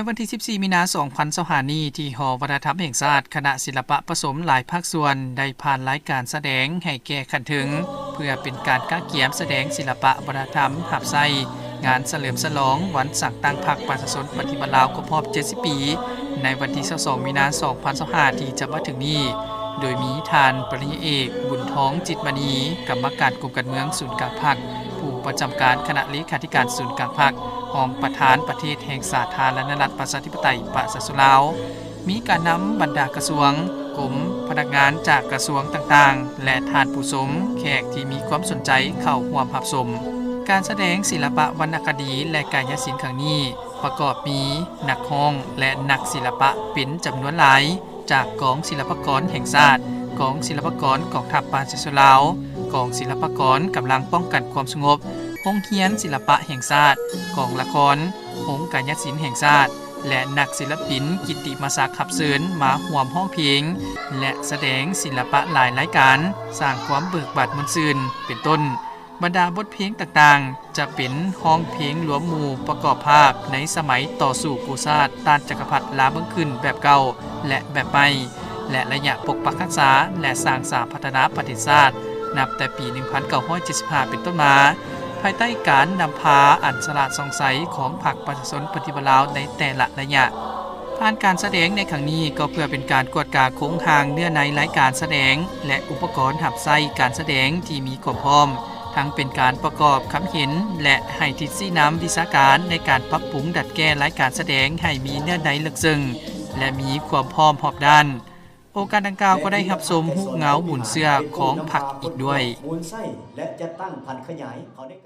ວັນທີສິບສີ່ ມີນາ ສອງພັນຊາວຫ້ານີ້ ທີ່ຫໍວັດທະນະທຳແຫ່ງຊາດ ຄະນະສິລະປະປະສົມຫຼາຍພາກສ່ວນ ໄດ້ຜ່ານລາຍການສະແດງໃຫ້ແກ່ຂັ້ນເທິງ ເພື່ອເປັນການກະກຽມສະແດງສິລະປະວັດທະນະທຳຮັບໃຊ້ງານສະເຫຼີມສະຫຼອງວັນສ້າງຕັ້ງພັກປະຊາຊົນປະຕິວັດລາວຄົບຮອບເຈັດສິບປີ ໃນວັນທີຊາວສອງ ມີນາ ສອງພັນຊາວຫ້າ ທີ່ຈະມາເຖິງນີ້ ໂດຍມີທ່ານປະລິນຍາເອກ ບຸນທອງ ຈິດມະນີ ກຳມະການກົມການເມືອງສູນກາງພັກ ຜູ້ປະຈຳການຄະນະເລຂາທິການສູນກາງພັກ, ຮອງປະທານປະເທດແຫ່ງສາທາລະນະລັດ ປະຊາທິປະໄຕ ປະຊາຊົນລາວ, ມີການນຳບັນດາກະຊວງ, ກົມ, ພະນັກງານຈາກກະຊວງຕ່າງໆ ແລະ ທ່ານຜູ້ຊົມ, ແຂກທີ່ມີຄວາມສົນໃຈເຂົ້າຮ່ວມຮັບຊົມ. ການສະແດງສິລະປະວັນນະຄະດີ ແລະ ກາຍະສິນຄັ້ງນີ້ ປະກອບມີນັກຮ້ອງ ແລະ ນັກສິລະປະເປັນຈຳນວນຫຼາຍ ຈາກກອງສິລະປາກອນແຫ່ງຊາດ, ກອງສິລະປາກອນກອງທັບປະຊາຊົນລາວ, ກອງສິລະປາກອນກຳລັງປ້ອງກັນຄວາມສະຫງົບ, ໂຮງຮຽນສິລະປະແຫ່ງຊາດ, ກອງລະຄອນ, ໂຮງກາຍະສິນແຫ່ງຊາດ ແລະ ນັກສິລະປິນກິດຕິມະສັກຮັບເຊີນມາຮ່ວມຮ້ອງເພງ ແລະ ສະແດງສິລະປະຫຼາຍລາຍການ, ສ້າງຄວາມເບີກບານມ່ວນຊື່ນ ເປັນຕົ້ນ. ບັນດາບົດເພງຕ່າງໆ ຈະເປັນຮ້ອງເພງລວມໝູ່ປະກອບພາບໃນສະໄໝຕໍ່ສູ້ກູ້ຊາດຕ້ານຈັກກະພັດລາວເບິ່ງຂຶ້ນແບບເກົ່າ ແລະ ແບບໃໝ່ ແລະ ໄລຍະປົກປັກຮັກສາ ແລະ ສ້າງສາພັດທະນາປະເທດຊາດ ນັບແຕ່ປີໜຶ່ງພັນເກົ້າຮ້ອຍເຈັດສິບຫ້າເປັນຕົ້ນມາ, ພາຍໃຕ້ການນຳພາອັນສະຫຼາດສ່ອງໃສຂອງພັກປະຊາຊົນປະຕິວັດລາວໃນແຕ່ລະໄລຍະ. ຜ່ານການສະແດງໃນຄັ້ງນີ້ ກໍເພື່ອເປັນການກວດກາໂຄງຮ່າງເນື້ອໃນລາຍການສະແດງ ແລະ ອຸປະກອນຮັບໃຊ້ການສະແດງທີ່ມີຄວາມພ້ອມ, ທັງເປັນການປະກອບຄຳເຫັນ ແລະ ໃຫ້ທິດຊີ້ນຳວິຊາການໃນການປັບປຸງດັດແກ້ລາຍການສະແດງໃຫ້ມີເນື້ອໃນເລິກເຊິ່ງ ແລະ ມີຄວາມພ້ອມຮອບດ້ານ. ໂອກາດດັ່ງກ່າວກໍໄດ້ຮັບຊົມຮູບເງົາມູນເຊື້ອຂອງພັກອີກດ້ວຍ. ມູນໄສ້ ແລະ ຈັດຕັ້ງຜັນຂະຫຍາຍເຂົ້າໃນການ